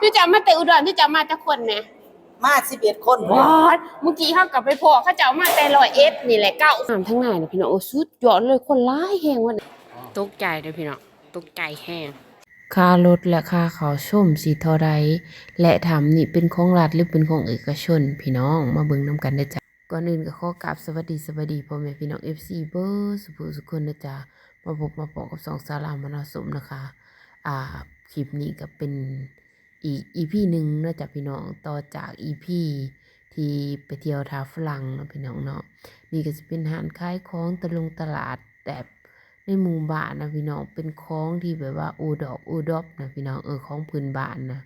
ຄືເຈົ້າມາແຕ່ອຸດອນ ຄືເຈົ້າມາຈັກຄົນແດ່? ມາສິບເອັດຄົນພຸ້ນແຫຼະ. ວ້າ ມື້ກີ້ເຮົາກໍໄປພໍ້ເຂົາເຈົ້າມາແຕ່ຮ້ອຍເອັດນີ້ແຫຼະ ເກົ້າ. ນ້ຳທາງໃນນະພີ່ນ້ອງ ໂອ້ ສຸດຍອດເລີຍ ຄົນຫຼາຍແຮງວ່ານີ້. ຕົກໃຈເດີ້ພີ່ນ້ອງ ຕົກໃຈແຮງ. ຄ່າລົດ ແລະ ຄ່າເຂົ້າຊົມຊິເທົ່າໃດ ແລະ ຖ້ຳນີ້ເປັນຂອງລັດ ຫຼື ເປັນຂອງເອກະຊົນ ພີ່ນ້ອງມາເບິ່ງນຳກັນເດີ້ຈ້າ. ກ່ອນອື່ນກໍຂໍກາບສະຫວັດດີ ສະບາຍດີພໍ່ແມ່ພີ່ນ້ອງ ເອັຟຊີ ເບິດສຸຜູ້ສຸຄົນເດີ້ຈ້າ. ມາພົບມາພໍ້ກັບຊ່ອງສາວລາວມານາວສົມນະຄະ. ອ່າ ຄລິບນີ້ກໍເປັນອີກອີພີໜຶ່ງເນາະຈ້າພີ່ນ້ອງ ຕໍ່ຈາກອີພີທີ່ໄປທ່ຽວທ່າຝຣັ່ງເນາະພີ່ນ້ອງເນາະ. ນີ້ກໍຊິເປັນຮ້ານຂາຍຂອງຕະຫຼົງຕະຫຼາດແບບໃນໝູ່ບ້ານນະພີ່ນ້ອງ ເປັນຂອງທີ່ແບບວ່າໂອດອກໂອດອບນະພີ່ນ້ອງ ເອີ ຂອງພື້ນບ້ານນະ.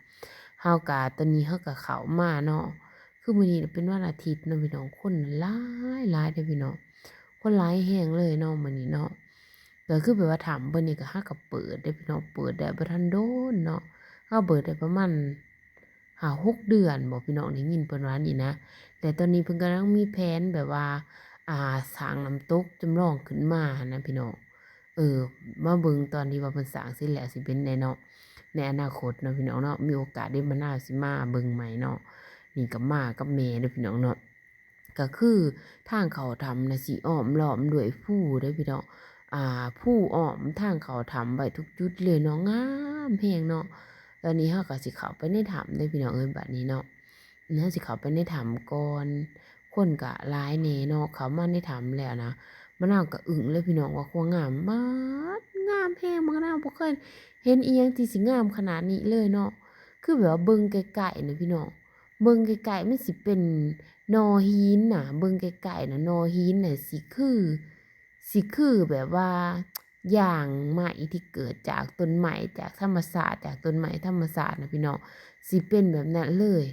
ເຮົາກະ ຕອນນີ້ເຮົາກະເຂົ້າມາເນາະ ຄືມື້ນີ້ເປັນວັນອາທິດເນາະພີ່ນ້ອງ ຄົນຫຼາຍໆເດີ້ພີ່ນ້ອງ ຄົນຫຼາຍແຮງເລີຍເນາະມື້ນີ້ເນາະ. ກໍຄືແບບວ່າຖ້ຳເພິ່ນນີ້ກໍຫາກໍເປີດເດ້ພີ່ນ້ອງ ເປີດໄດ້ບໍ່ທັນດົນເນາະ ຫາເປີດໄດ້ປະມານຫ້າຫົກເດືອນບໍພີ່ນ້ອງ ໄດ້ຍິນເພິ່ນວ່ານີ້ນະ. ແລະ ຕອນນີ້ເພິ່ນກຳລັງມີແຜນແບບວ່າ ອ່າ ສ້າງນ້ຳຕົກຈຳລອງຂຶ້ນມາຫັ້ນນະພີ່ນ້ອງ. ເອີ ມາເບິ່ງຕອນທີ່ວ່າເພິ່ນສ້າງເສັດແລ້ວຊິເປັນໃດເນາະ ໃນອະນາຄົດເນາະພີ່ນ້ອງເນາະ. ມີໂອກາດເດ້ ມະນາວຊິມາເບິ່ງໃໝ່ເນາະ. ນີ້ກໍມາກັບແມ່ເດີ້ພີ່ນ້ອງເນາະ. ກໍຄືທາງເຂົ້າຖ້ຳນະ ຊິອ້ອມລ້ອມດ້ວຍພູເດ້ພີ່ນ້ອງ ອ່າ ພູອ້ອມທາງເຂົ້າຖ້ຳໄວ້ທຸກຈຸດເລີຍເນາະ ງາມແຮງເນາະ. ຕອນນີ້ເຮົາກໍຊິເຂົ້າໄປໃນຖ້ຳເດ້ພີ່ນ້ອງເອີຍ ບັດນີ້ເນາະ ເຮົາຊິເຂົ້າໄປໃນຖ້ຳກ່ອນ. ຄົນກໍຫຼາຍແດ່ເນາະ ເຂົ້າມາໃນຖ້ຳແລ້ວນະ ມະນາວກໍອຶ້ງເລີຍພີ່ນ້ອງ ວ່າຄວາມງາມ ບາດງາມແຮງ ມະນາວບໍ່ເຄີຍເຫັນອີ່ຫຍັງທີ່ຊິງາມຂະໜາດນີ້ເລີຍເນາະ. ຄືແບບວ່າເບິ່ງໃກ້ໆນະພີ່ນ້ອງ ເບິ່ງໃກ້ໆມັນຊິເປັນໜໍ່ຫີນນະ ເບິ່ງໃກ້ໆນະ ໜໍ່ຫີນນະ ຊິຄື ຊິຄືແບບວ່າຢ່າງໄມ້ທີ່ເກີດຈາກຕົ້ນໄມ້ ຈາກທຳມະຊາດ ຈາກຕົ້ນໄມ້ທຳມະຊາດນະພີ່ນ້ອງ ຊິເປັນແບບນັ້ນເລີຍ.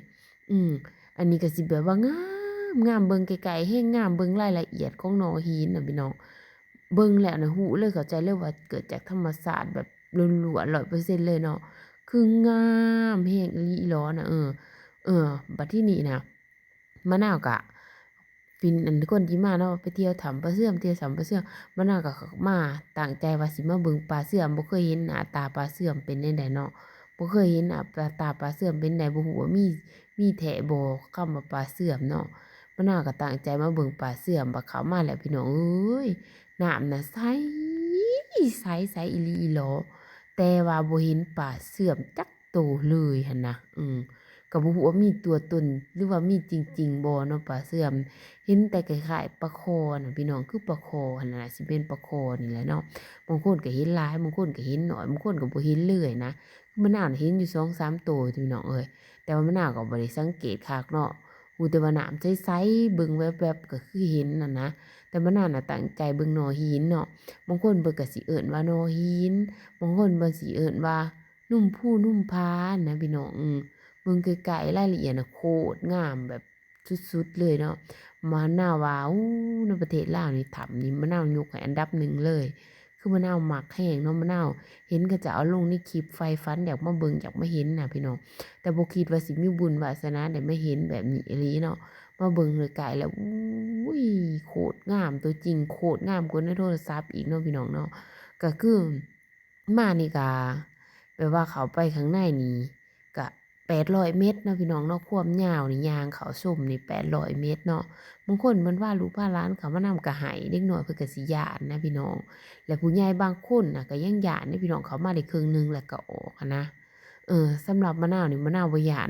ອືມ ອັນນີ້ກໍຊິແບບວ່າງາມ ງາມ ເບິ່ງໃກ້ໆແຮງງາມ ເບິ່ງລາຍລະອຽດຂອງໜໍ່ຫີນນະພີ່ນ້ອງ ເບິ່ງແລ້ວນະຮູ້ເລີຍ ເຂົ້າໃຈເລີຍວ່າເກີດຈາກທຳມະຊາດແບບລ້ວນໆ ຮ້ອຍເປີເຊັນເລີຍເນາະ ຄືງາມແຮງອີ່ຫຼີອີ່ຫຼໍນະ. ເອີ ເອີ ບັດທີນີ້ນະ ມະນາວກະ ເປັນອັນຄົນທີ່ມາເນາະ ໄປທ່ຽວຖ້ຳປາເຊື່ອມ ທ່ຽວຖ້ຳປາເຊື່ອມ ມະນາວກໍມາຕັ້ງໃຈວ່າຊິມາເບິ່ງປາເຊື່ອມ ບໍ່ເຄີຍເຫັນໜ້າຕາປາເຊື່ອມເປັນແນວໃດເນາະ ບໍ່ເຄີຍເຫັນໜ້າຕາປາເຊື່ອມເປັນໃດ ບໍ່ຮູ້ວ່າມີ ມີແທ້ບໍ່ ຄຳວ່າປາເຊື່ອມເນາະ. ມະນາວກໍຕັ້ງໃຈມາເບິ່ງປາເຊື່ອມ ບັດເຂົ້າມາແລ້ວພີ່ນ້ອງເອີຍ ນ້ຳນະໃສ ໃສ ໃສອີ່ຫຼີອີ່ຫຼໍ ແຕ່ວ່າບໍ່ເຫັນປາເຊື່ອມຈັກ ໂຕເລີຍຫັ້ນນະ. ເອີ ກໍບໍ່ຮູ້ວ່າມີຕົວຕົນ ຫຼືວ່າມີຈິງໆບໍ່ເນາະ ປາເຊື່ອມ. ເຫັນແຕ່ຄ້າຍໆປາຄໍ່ນະພີ່ນ້ອງ ຄືປາຄໍ່ຫັ້ນນະ ຊິແມ່ນປາຄໍ່ນີ້ແຫຼະເນາະ. ບາງຄົນກໍເຫັນຫຼາຍ ບາງຄົນກໍເຫັນໜ້ອຍ ບາງຄົນກໍບໍ່ເຫັນເລີຍນະ. ຄືມະນາວນະເຫັນຢູ່ສອງສາມໂຕພີ່ນ້ອງເອີຍ ແຕ່ວ່າມະນາວກໍບໍ່ໄດ້ສັງເກດຄັກເນາະ. ຮູ້ແຕ່ວ່ານ້ຳໃສໆ ເບິ່ງແວບໆກໍຄືເຫັນຫັ້ນນະ. ແຕ່ມະນາວນະຕັ້ງໃຈເບິ່ງໜໍ່ຫີນເນາະ. ບາງຄົນເພິ່ນກໍຊິເອີ້ນວ່າໜໍ່ຫີນ ບາງຄົນເພິ່ນຊິເອີ້ນວ່າ ໜຸ່ມພູໜຸ່ມຜານະພີ່ນ້ອງ. ເບິ່ງໃກ້ໆ ລາຍລະອຽດນະໂຄດງາມແບບສຸດໆເລີຍເນາະ. ມະນາວວ່າ ໂອ້ ໃນປະເທດລາວນີ້ ຖ້ຳນີ້ມະນາວຍົກໃຫ້ອັນດັບໜຶ່ງເລີຍ. ຄືມະນາວມັກແຮງເນາະ ມະນາວເຫັນເຂົາເຈົ້າເອົາລົງໃນຄລິບ ໃຝ່ຝັນຢາກມາເບິ່ງ ຢາກມາເຫັນນະພີ່ນ້ອງ. ແຕ່ບໍ່ຄິດວ່າຊິມີບຸນວາສະໜາໄດ້ມາເຫັນແບບນີ້ອີ່ຫຼີເນາະ. ມາເບິ່ງໃກ້ໆແລ້ວ ໂອ້ຍ ໂຄດງາມ ຕົວຈິງໂຄດງາມກວ່າໃນໂທລະສັບອີກເນາະພີ່ນ້ອງເນາະ. ກໍຄື ມານີ້ກະແບບວ່າເຂົ້າໄປຂ້າງໃນນີ້ກະແປດຮ້ອຍເມັດເນາະພີ່ນ້ອງເນາະ. ຄວາມຍາວນີ້ ຍ່າງເຂົ້າຊົມນີ້ແປດຮ້ອຍເມັດເນາະ. ບາງຄົນເພິ່ນພາລູກພາຫຼານເຂົ້າມານຳກະໄຫ້ ເດັກນ້ອຍເພິ່ນກະຊິຢ້ານນະພີ່ນ້ອງ. ແລະ ຜູ້ໃຫຍ່ບາງຄົນນະກະຍັງຢ້ານເດ້ພີ່ນ້ອງ ເຂົ້າມາໄດ້ເຄິ່ງໜຶ່ງແລ້ວກະອອກຫັ້ນນະ. ເອີ ສຳລັບມະນາວນີ້ ມະນາວບໍ່ຢ້ານ.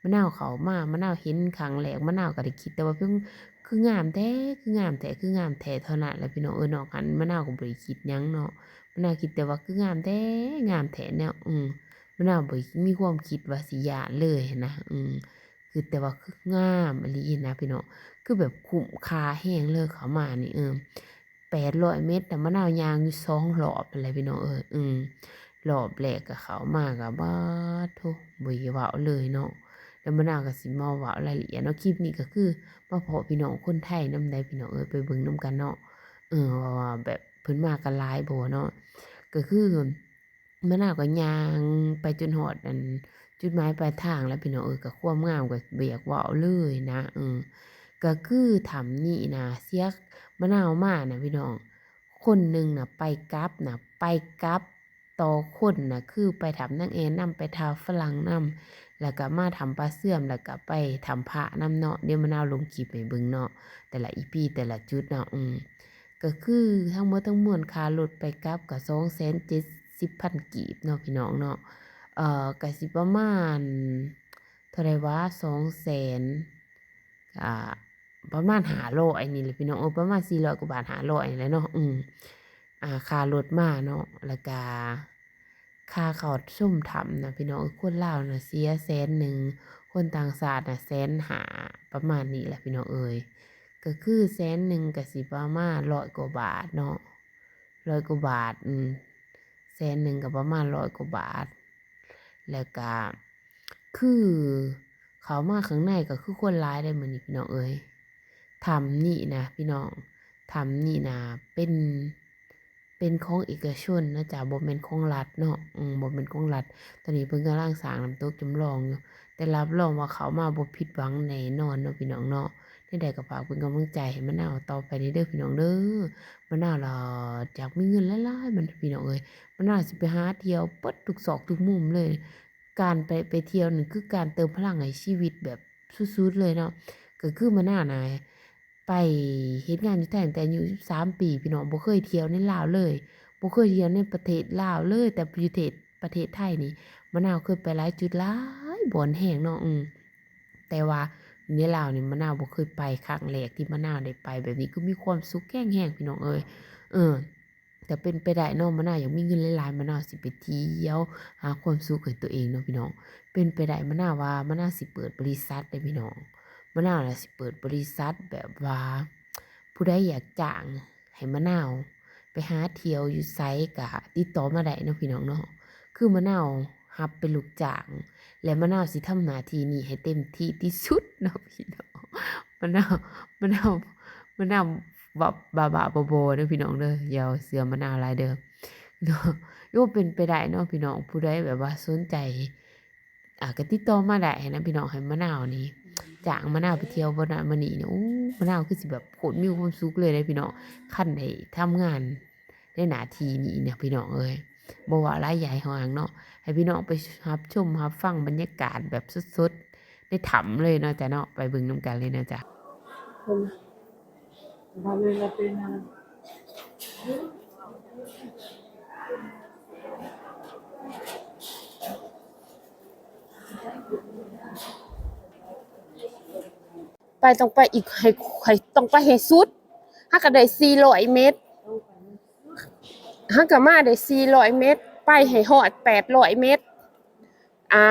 ມະນາວເຂົ້າມາ ມະນາວເຫັນຄັ້ງແລກ ມະນາວກະໄດ້ຄິດແຕ່ວ່າ ເພິ່ນ ຄືງາມແທ້ ຄືງາມແທ້ ຄືງາມແທ້ ເທົ່ານັ້ນແຫຼະພີ່ນ້ອງເອີຍ. ນອກນັ້ນມະນາວກໍບໍ່ໄດ້ຄິດຫຍັງເນາະ. ມະນາວຄິດແຕ່ວ່າຄືງາມແທ້ ງາມແທ້ເນາະ. ອື ມະນາວບໍ່ມີຄວາມຄິດວ່າຊິຢ້ານເລີຍຫັ້ນນະ. ອື ຄິດແຕ່ວ່າຄືງາມອີ່ຫຼີນະພີ່ນ້ອງ ຄືແບບຄຸ້ມຄ່າແຮງເລີຍເຂົ້າມານີ້. ເອີ ແປດຮ້ອຍເມັດນະ ມະນາວຍ່າງຢູ່ສອງຮອບຫັ້ນແຫຼະພີ່ນ້ອງເອີຍ. ອື ຮອບແລກກໍເຂົ້າມາກໍ ບາດໂທ້ ບໍ່ຢາກເວົ້າເລີຍເນາະ. ແລ້ວມະນາວກໍຊິມາເວົ້າລາຍລະອຽດເນາະ. ຄລິບນີ້ກໍຄືມາພໍ້ພີ່ນ້ອງຄົນໄທນຳໃດພີ່ນ້ອງເອີຍ ໄປເບິ່ງນຳກັນເນາະ. ເອີ ວ່າ ວ່າແບບເພິ່ນມາກັນຫຼາຍບໍ່ເນາະ. ກໍຄືມະນາວກໍຍ່າງໄປຈົນຮອດອັນຈຸດໝາຍປາຍທາງແລ້ວພີ່ນ້ອງເອີຍ. ກໍຄວາມງາມກໍບໍ່ຢາກເວົ້າເລີຍນະ. ເອີ ກໍຄືຖ້ຳນີ້ນະ ເສຍມະນາວມານະພີ່ນ້ອງ ຄົນໜຶ່ງນະ ໄປກັບນະ ໄປກັບ ຕໍ່ຄົນນະ ຄືໄປຖ້ຳນາງແອນນຳ ໄປຖ້ຳຝຣັ່ງນຳ ແລ້ວກໍມາຖ້ຳປ່າເຊື່ອມ ແລ້ວກໍໄປຖ້ຳພະນຳເນາະ. ດຽວມະນາວລົງຄລິບໃຫ້ເບິ່ງເນາະ ແຕ່ລະອີພີ ແຕ່ລະຈຸດເນາະ. ອືມ ກໍຄືທັງໝົດທັງມວນ ຄ່າລົດໄປກັບກໍສອງແສນເຈັດສິບພັນກີບເນາະ ພີ່ນ້ອງເນາະ. ເອີ ກໍຊິປະມານເທົ່າໃດຫວາ ສອງແສນ ອ່າ ປະມານຫ້າຮ້ອຍນີ້ແຫຼະ ພີ່ນ້ອງເອີຍ ປະມານສີ່ຮ້ອຍກວ່າບາດ ຫ້າຮ້ອຍນີ້ແຫຼະເນາະ. ອືມ ອ່າ ຄ່າລົດມາເນາະ ແລ້ວກະຄ່າເຂົ້າຊົມຖ້ຳນະ ພີ່ນ້ອງເອີຍ. ຄົນລາວນະເສຍແສນໜຶ່ງ ຄົນຕ່າງຊາດນະແສນຫ້າ ປະມານນີ້ແຫຼະ ພີ່ນ້ອງເອີຍ. ກໍຄືແສນໜຶ່ງກໍຊິປະມານຮ້ອຍກວ່າບາດເນາະ ຮ້ອຍກວ່າບາດ. ອືມ ແສນໜຶ່ງກໍປະມານຮ້ອຍກວ່າບາດ. ແລ້ວກະຄືເຂົ້າມາຂ້າງໃນກໍຄືຄົນຫຼາຍເດ້ມື້ນີ້ ພີ່ນ້ອງເອີຍ. ຖ້ຳນີ້ນະ ພີ່ນ້ອງ ຖ້ຳນີ້ນະເປັນ ເປັນຂອງເອກະຊົນນະຈ໊ະ ບໍ່ແມ່ນຂອງລັດເນາະ. ອືມ ບໍ່ແມ່ນຂອງລັດ. ຕອນນີ້ເພິ່ນກຳລັງສ້າງນ້ຳຕົກຈຳລອງຢູ່ ແຕ່ຮັບຮອງວ່າເຂົ້າມາບໍ່ຜິດຫວັງແນ່ນອນເນາະ ພີ່ນ້ອງເນາະ. ແນວໃດກໍຝາກເປັນກຳລັງໃຈໃຫ້ມະນາວຕໍ່ໄປແດ່ເດີ ພີ່ນ້ອງເດີ. ມະນາວລະຢາກມີເງິນຫຼາຍໆ ມັນ ພີ່ນ້ອງເອີຍ. ມະນາວຊິໄປຫາທ່ຽວເບິດທຸກຊອກທຸກມຸມເລີຍ. ການໄປ ໄປທ່ຽວນີ້ຄືການເຕີມພະລັງໃຫ້ຊີວິດແບບສຸດໆເລີຍເນາະ. ກໍຄືມະນາວນະໄປເຮັດງານຢູ່ໄທຕັ້ງແຕ່ອາຍຸສິບສາມປີ ພີ່ນ້ອງ, ບໍ່ເຄີຍທ່ຽວໃນລາວເລີຍ, ບໍ່ເຄີຍທ່ຽວໃນປະເທດລາວເລີຍ, ແຕ່ຢູ່ເທດ ປະເທດໄທນີ້ ມະນາວເຄີຍໄປຫຼາຍຈຸດຫຼາຍບ່ອນແຮງເນາະ. ອືມ ແຕ່ວ່າໃນລາວນີ້ ມະນາວບໍ່ເຄີຍໄປ, ຄັ້ງແລກທີ່ມະນາວໄດ້ໄປແບບນີ້ ຄືມີຄວາມສຸກແຮງໆ ພີ່ນ້ອງເອີຍ. ເອີ ແຕ່ເປັນໄປໄດ້ເນາະ ມະນາວຢາກມີເງິນຫຼາຍໆ ມະນາວຊິໄປທ່ຽວຫາຄວາມສຸກໃຫ້ຕົວເອງເນາະ ພີ່ນ້ອງ. ເປັນໄປໄດ້ ມະນາວວ່າມະນາວຊິເປີດບໍລິສັດເດ້ ພີ່ນ້ອງ. ມະນາວນະຊິເປີດບໍລິສັດແບບວ່າ ຜູ້ໃດຢາກຈ້າງໃຫ້ມະນາວໄປຫາທ່ຽວຢູ່ໃສກະຕິດຕໍ່ມາໄດ້ເນາະ ພີ່ນ້ອງເນາະ. ຄືມະນາວຮັບເປັນລູກຈ້າງ ແລະ ມະນາວຊິທຳໜ້າທີ່ນີ້ໃຫ້ເຕັມທີ່ທີ່ສຸດເນາະ ພີ່ນ້ອງ. ມະນາວ ມະນາວ ມະນາວເວົ້າບ້າໆ ບໍ່ໆ ເດີ ພີ່ນ້ອງເດີ, ຢ່າເຊື່ອມະນາວຫຼາຍເດີເນາະ. ໂອ້ ເປັນໄປໄດ້ເນາະ ພີ່ນ້ອງ, ຜູ້ໃດແບບວ່າສົນໃຈ ອ່າ ກໍຕິດຕໍ່ມາໄດ້ນະ ພີ່ນ້ອງ, ໃຫ້ມະນາວນີ້ ຈ້າງມະນາວໄປທ່ຽວບ່ອນນັ້ນບ່ອນນີ້ນີ້ ໂອ້ ມະນາວຄືຊິແບບໂຄດມີຄວາມສຸກເລີຍເດ້ ພີ່ນ້ອງ, ຄັນໄດ້ທຳງານ ໃນໜ້າທີ່ນີ້ນະ ພີ່ນ້ອງເອີຍ. ບໍ່ເວົ້າຫຼາຍ ຢ່າໃຫ້ຮ້ອງເນາະ, ໃຫ້ພີ່ນ້ອງໄປຮັບຊົມຮັບຟັງບັນຍາກາດແບບສົດໆໃນຖ້ຳເລີຍເນາະຈ້ະເນາະ. ໄປເບິ່ງນຳກັນເລີຍນະຈ້ະ. ໄປ ຕ້ອງໄປອີກ ໃຫ້ ໃຫ້ ຕ້ອງໄປໃຫ້ສຸດ. ເຮົາກໍໄດ້ສີ່ຮ້ອຍເມັດ, ເຮົາກໍມາໄດ້ສີ່ຮ້ອຍເມັດ, ໄປໃຫ້ຮອດແປດຮ້ອຍເມັດ. ອ່າ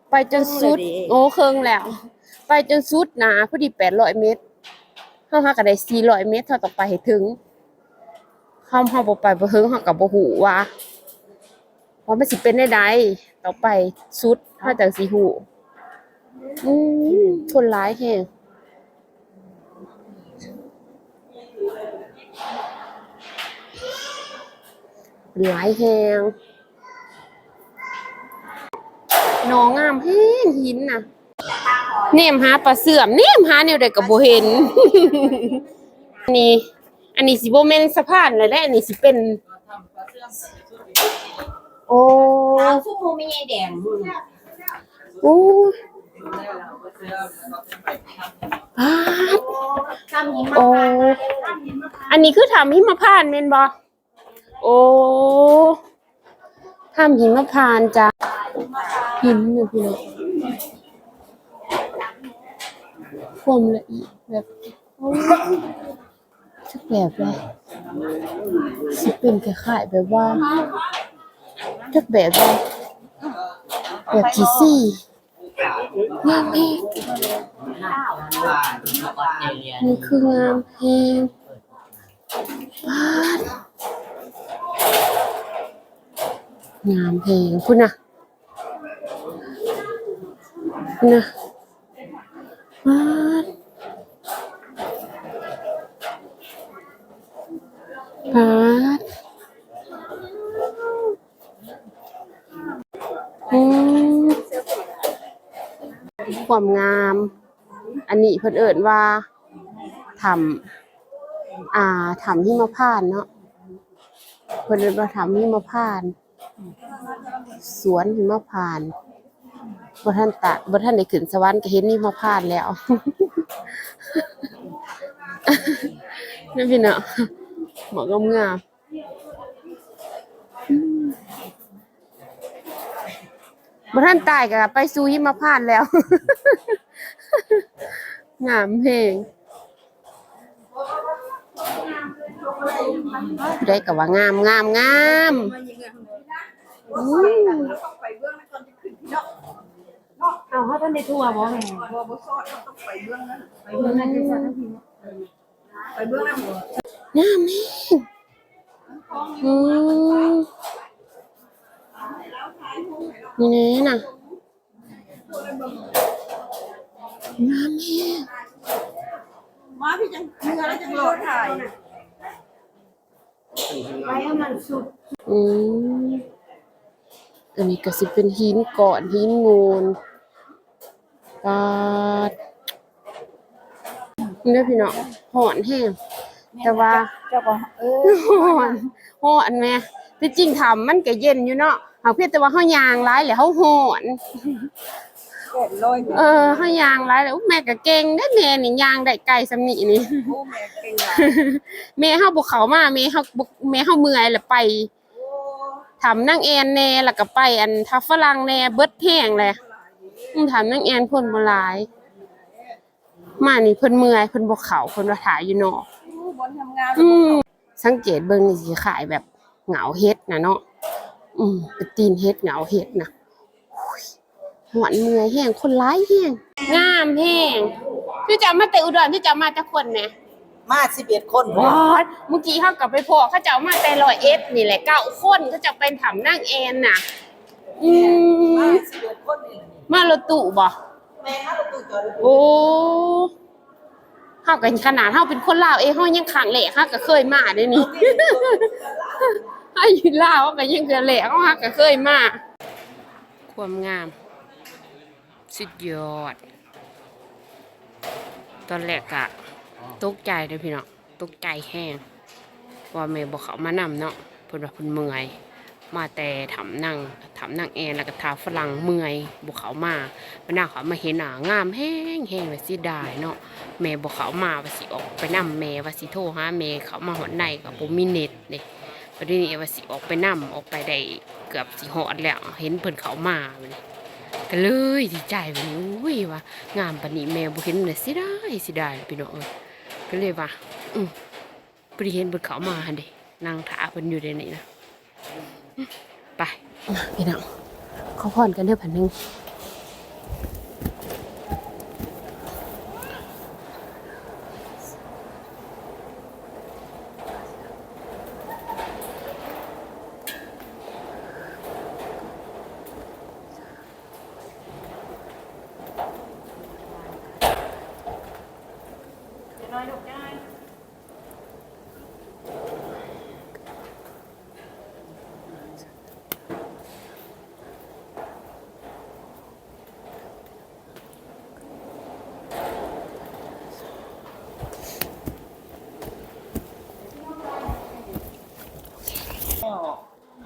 ໄປຈົນສຸດ. ໂອ້ ເຄິ່ງແລ້ວ. ໄປຈົນສຸດນະ ພໍດີແປດຮ້ອຍເມັດ. ເຮົາ ເຮົາກໍໄດ້ສີ່ຮ້ອຍເມັດ, ເຮົາຕ້ອງໄປໃຫ້ເຖິງ. ເຮົາ ເຮົາບໍ່ໄປບໍ່ເຖິງ ເຮົາກໍບໍ່ຮູ້ວ່າ ວ່າມັນຊິເປັນແນວໃດ, ຕ້ອງໄປສຸດເຮົາຈັ່ງຊິຮູ້. ອືມ ຄົນຫຼາຍແຮງ, ຫຼາຍແຮງ. ໜໍ່ງາມແຮງ ຫີນນະ. ແນມຫາປາເຊື່ອມ ແນມຫາແນວໃດກໍບໍ່ເຫັນ. ນີ້ ອັນນີ້ຊິບໍ່ແມ່ນສະພານແລ້ວເດ້, ອັນນີ້ຊິເປັນ ໂອ້ ຕາມຊຸມໝູ່ແມ່ໃຫຍ່ແດງພຸ້ນ. ໂອ້ ປາດ ຖ້ຳຫິມະພານ. ໂອ້ ອັນນີ້ຄືຖ້ຳຫິມະພານແມ່ນບໍ່? ໂອ້ ຖ້ຳຫິມະພານຈ້ະ. ຫີນຢູ່ພີ່ນ້ອງ, ຄວາມລະອຽດແບບ ໂອ້ ຈັກແບບໃດ ຊິເປັນຄ້າຍໆແບບວ່າ ຈັກແບບໃດ ແບບຂີ້ຊີ້. ງາມແຮງ, ນີ້ຄືງາມແຮງ. ປາດ ງາມແຮງ ພຸ້ນນະ ພຸ້ນນະ. ປາດ ປາດ ອືມ ຄວາມງາມ. ອັນນີ້ເພິ່ນເອີ້ນວ່າຖ້ຳ ອ່າ ຖ້ຳຫິມະພານເນາະ, ເພິ່ນເອີ້ນວ່າຖ້ຳຫິມະພານ, ສວນຫິມະພານ. ບໍ່ທັນຕາ ບໍ່ທັນໄດ້ຂຶ້ນສະຫວັນກໍເຫັນນິມມະພານແລ້ວ ນັ້ນພີ່ນ້ອງ ໝອກງາມໆ. ບໍ່ທັນຕາຍກໍໄປສູ່ຫິມະພານແລ້ວ ງາມແຮງ. ຜູ້ໃດກໍວ່າງາມ ງາມ ງາມ. ອືມ ເອົາ ເຮົາທັນໄດ້ທົ່ວບໍ່ແມ່? ບໍ່ ບໍ່ຊອດ ເຮົາຕ້ອງໄປເບື້ອງນັ້ນ ໄປເບື້ອງນັ້ນ ໄປເບື້ອງນັ້ນ ໄປເບື້ອງນັ້ນ ງາມແຮງ. ອືມ ນີ້ນະ ງາມແຮງ. ມາພີ່ ຈັ່ງເມືອແລ້ວຈັ່ງລໍຖ່າຍ. ອືມ ອັນນີ້ກໍຊິເປັນຫີນກ້ອນ ຫີນໂງນ ປາດ ເດີພີ່ນ້ອງ ຮ້ອນແຮງ ແຕ່ວ່າ ເຈົ້າກໍ ເອີ ຮ້ອນ ຮ້ອນແໝ່. ທີ່ຈິງຖ້ຳມັນກໍເຢັນຢູ່ເນາະ ຫາກພຽງແຕ່ວ່າເຮົາຍ່າງຫຼາຍແລ້ວເຮົາຮ້ອນ. ແປດຮ້ອຍ ເອີ ເຮົາຍ່າງຫຼາຍແລ້ວ ແມ່ກໍເກັ່ງເດ້ ແມ່ນີ້ຍ່າງໄດ້ໄກສ່ຳນີ້ນີ້. ໂອ້ ແມ່ເກັ່ງຫຼາຍ ແມ່ເຮົາບໍ່ເຂົ້າມາ ແມ່ເຮົາບໍ່ ແມ່ເຮົາເມື່ອຍແລ້ວໄປ ໂອ້ ຖ້ຳນາງແອນແດ່ ແລ້ວກໍໄປອັນຖ້ຳຝຣັ່ງແດ່ ເບິດແຮງແຫຼະ. ອືມ ຖ້ຳນາງແອນຄົນບໍ່ຫຼາຍ ມານີ້ເພິ່ນເມື່ອຍ ເພິ່ນບໍ່ເຂົ້າ ເພິ່ນວ່າຖ້າຢູ່ນອກ. ໂອ້ ບ່ອນທຳງານ ອືມ ສັງເກດເບິ່ງນີ້ຊິຄ້າຍແບບເຫງົາເຫັດນະເນາະ. ອືມ ເປັນຕີນເຫັດ ເຫງົາເຫັດນະ. ໂອ້ຍ ຮ້ອນເມື່ອຍແຮງ ຄົນຫຼາຍແຮງ ງາມແຮງ. ຄືເຈົ້າມາແຕ່ອຸດອນ ຄືເຈົ້າມາຈັກຄົນແດ່? ມາສິບເອັດຄົນພຸ້ນແຫຼະ. ວ້າ ມື້ກີ້ເຮົາກໍໄປພໍ້ເຂົາເຈົ້າມາແຕ່ຮ້ອຍເອັດນີ້ແຫຼະ ເກົ້າຄົນ ເຂົາເຈົ້າໄປຖ້ຳນາງແອນນະ. ອືມ ມາສິບເອັດຄົນນີ້ແຫຼະ. ມາລົດຕູ້ບໍ່? ແມ່ນ ມາລົດຕູ້ຈອດລົດຕູ້. ໂອ້ ເຮົາກໍຂະໜາດເຮົາເປັນຄົນລາວເອງ ເຮົາຍັງຄັ້ງແລກ ເຮົາກໍເຄີຍມາເດ້ນີ້. ເຮົາຢູ່ລາວເຮົາກໍຍັງເທື່ອແລກ ເຮົາ ເຮົາກໍເຄີຍມາ. ຄວາມງາມ ສຸດຍອດ. ຕອນແລກກະຕົກໃຈເດີ້ພີ່ນ້ອງ ຕົກໃຈແຮງ ເພາະວ່າແມ່ບໍ່ເຂົ້າມານຳເນາະ. ເພິ່ນວ່າເພິ່ນເມື່ອຍ ມາແຕ່ຖ້ຳນາງ ຖ້ຳນາງແອນ ແລ້ວກໍຖ້ຳຝຣັ່ງ ເມື່ອຍ ບໍ່ເຂົ້າມາ. ບັດນາເຂົາມາເຫັນ ອາ ງາມແຮງໆ ເລີຍ ເສຍດາຍເນາະ ແມ່ບໍ່ເຂົ້າມາ ວ່າຊິອອກໄປນຳ ແມ່ວ່າຊິໂທຫາແມ່ ເຂົ້າມາຮອດໃນກໍບໍ່ມີເນັດເດ້. ບັດນີ້ວ່າຊິອອກໄປນຳ ອອກໄປໄດ້ເກືອບຊິຮອດແລ້ວ ເຫັນເພິ່ນເຂົ້າມາ ບັດນີ້ກໍເລີຍດີໃຈ ບັດນີ້ ໂອ້ຍ ວ່າງາມປານນີ້ແມ່ບໍ່ເຫັນເລີຍ ເສຍດາຍ ເສຍດາຍ ພີ່ນ້ອງເອີຍ. ກໍເລີຍວ່າ ອື ບໍ່ໄດ້ເຫັນເພິ່ນເຂົ້າມາຫັ້ນເດ້ ນັ່ງຖ້າເພິ່ນຢູ່ໃນນີ້ນະ. ໄປ ພີ່ນ້ອງ ຂໍພອນກັນເດີ້ ບາດໜຶ່ງ.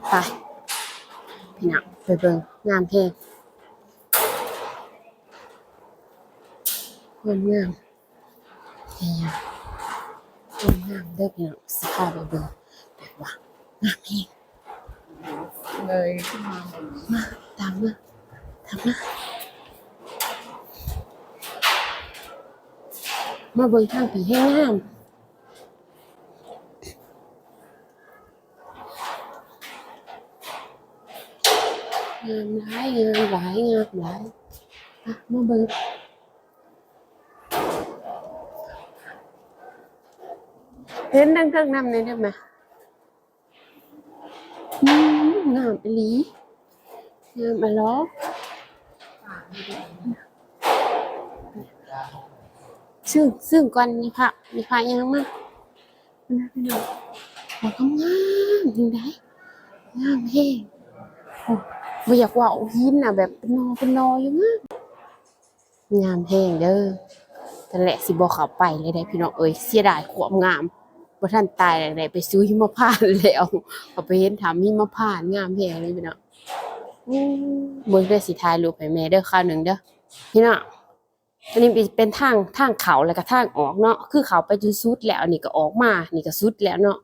ໄປ ພີ່ນ້ອງ ໄປເບິ່ງ ງາມແຮງ ງາມ ງາມ ງາມ ງາມເດີ້ພີ່ນ້ອງ ຊິພາໄປເບິ່ງ ແບບວ່າງາມແຮງ ເລີຍຂຶ້ນມາ ມາ ຕາມມາ ຕາມມາ ມາເບິ່ງທາງພີ້ແຮງງາມ. ງາມຫຼາຍ ງາມຫຼາຍ ງາມຫຼາຍ ມາ ມາເບິ່ງ ເຫັນທາງເທິງນຳແດ່ເດີ້ມາ. ອືມ ງາມອີ່ຫຼີ ງາມອີ່ຫຼີ ຊຶ້ງ ຊຶ້ງກ່ອນ ມີພະ ມີພະຍ່າງມາ ເບິ່ງ ພີ່ນ້ອງ ວ່າງາມໆ ຈັ່ງໃດ ງາມແຮງ. ໂອ້ ບໍ່ຢາກເວົ້າ ຫີນນະ ແບບເປັນໜໍ່ເປັນໜໍ່ຢູ່ ງາມ ງາມແຮງເດີ້. ຕອນແລກຊິບໍ່ເຂົ້າໄປເລີຍເດ້ພີ່ນ້ອງເອີຍ ເສຍດາຍຄວາມງາມ ບໍ່ທັນຕາຍໄດ້ໄປສູ່ຫິມະພານແລ້ວ ເຂົ້າໄປເຫັນຖ້ຳຫິມະພານ ງາມແຮງເລີຍພີ່ນ້ອງ. ອືມ ເບິ່ງເດີ ຊິຖ່າຍຮູບໃຫ້ແມ່ເດີ ຄາວໜຶ່ງເດີພີ່ນ້ອງ. ອັນນີ້ເປັນ ເປັນທາງ ທາງເຂົ້າ ແລ້ວກໍທາງອອກເນາະ ຄືເຂົ້າໄປຈົນສຸດແລ້ວ ອັນນີ້ກໍອອກມາ ນີ້ກໍສຸດແລ້ວເນາະ.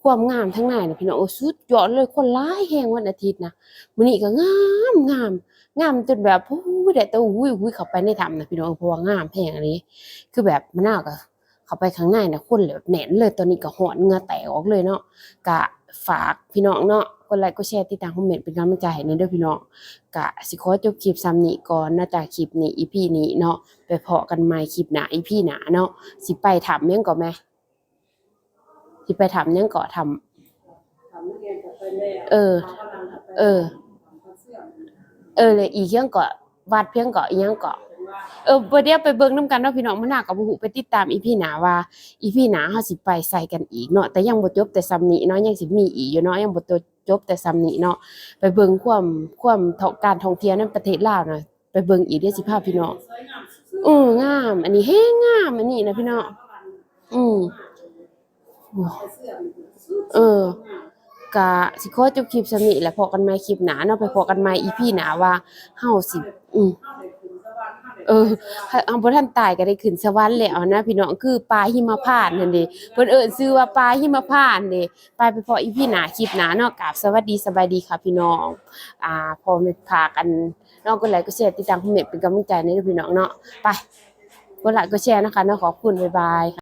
ຄວາມງາມທາງໃນນະພີ່ນ້ອງ ໂອ້ ສຸດຍອດເລີຍ ຄົນຫຼາຍແຮງວັນອາທິດນະ. ມື້ນີ້ກໍງາມ ງາມ ງາມຈົນແບບ ໂອ້ຍ ໄດ້ແຕ່ ໂອ້ຍ ເຂົ້າໄປໃນຖ້ຳນະພີ່ນ້ອງ ເພາະວ່າງາມແຮງອີ່ຫຼີ ຄືແບບມະນາວກໍ ເຂົ້າໄປຂ້າງໃນນະ ຄົນແບບແໜ້ນເລີຍ. ຕອນນີ້ກໍຮ້ອນ ເຫື່ອແຕກອອກເລີຍເນາະ. ກະຝາກພີ່ນ້ອງເນາະ ກົດໄລກ໌ ກົດແຊ ຕິດຕາມ ຄອມເມັນ ເປັນກຳລັງໃຈໃຫ້ແດ່ເດີພີ່ນ້ອງ. ກະຊິຂໍຈົບຄລິບສ່ຳນີ້ກ່ອນນະຈ໊ະ ຄລິບນີ້ ອີພີນີ້ເນາະ. ໄປພໍ້ກັນໃໝ່ຄລິບໜ້າ ອີພີໜ້າເນາະ. ຊິໄປຖ້ຳຫຍັງເກາະແມ່? ຊິໄປຖ້ຳຫຍັງເກາະ? ຖ້ຳ ເອີ ເອີ ເອີ ແລ້ວອີກຫຍັງເກາະ? ວັດຫຍັງເກາະ? ອີຫຍັງເກາະ? ເອີ ບໍ່ ດຽວໄປເບິ່ງນຳກັນເນາະພີ່ນ້ອງ. ມື້ໜ້າກໍບໍ່ຮູ້ ໄປຕິດຕາມ ອີພີໜ້າວ່າ ອີພີໜ້າເຮົາຊິໄປໃສກັນອີກເນາະ. ແຕ່ຍັງບໍ່ຈົບແຕ່ສ່ຳນີ້ເນາະ ຍັງຊິມີອີກຢູ່ເນາະ ຍັງບໍ່ຈົບແຕ່ສ່ຳນີ້ເນາະ. ໄປເບິ່ງຄວາມ ຄວາມ ການທ່ອງທ່ຽວໃນປະເທດລາວນະ ໄປເບິ່ງອີກເດີ ຊິພາພີ່ນ້ອງ. ເອີ ງາມ ອັນນີ້ແຮງງາມ ອັນນີ້ນະພີ່ນ້ອງ. ອືມ ເອີ ກະຊິຂໍຈົບຄລິບສ່ຳນີ້ແຫຼະ ພໍ້ກັນໃໝ່ຄລິບໜ້າເນາະ. ໄປພໍ້ກັນໃໝ່ ອີພີໜ້າວ່າເຮົາຊິ ອືມ ເອີ ເຮົາບໍ່ທັນຕາຍກໍໄດ້ຂຶ້ນສະຫວັນແລ້ວນະພີ່ນ້ອງ. ຄືປ່າຫິມະພານຫັ້ນເດ ເພິ່ນເອີ້ນຊື່ວ່າປ່າຫິມະພານເດ. ໄປ ໄປພໍ້ ອີພີໜ້າ ຄລິບໜ້າເນາະ. ກາບສະຫວັດດີ ສະບາຍດີຄ່ະພີ່ນ້ອງ ອ່າ ພໍ່ແມ່ພາກັນເນາະ ກົດໄລກ໌ ກົດແຊ ຕິດຕາມ ຄອມເມັນ ເປັນກຳລັງໃຈໃຫ້ເດີພີ່ນ້ອງເນາະ. ໄປ ກົດໄລກ໌ ກົດແຊນະຄະເນາະ. ຂອບຄຸນ ບາຍບາຍ.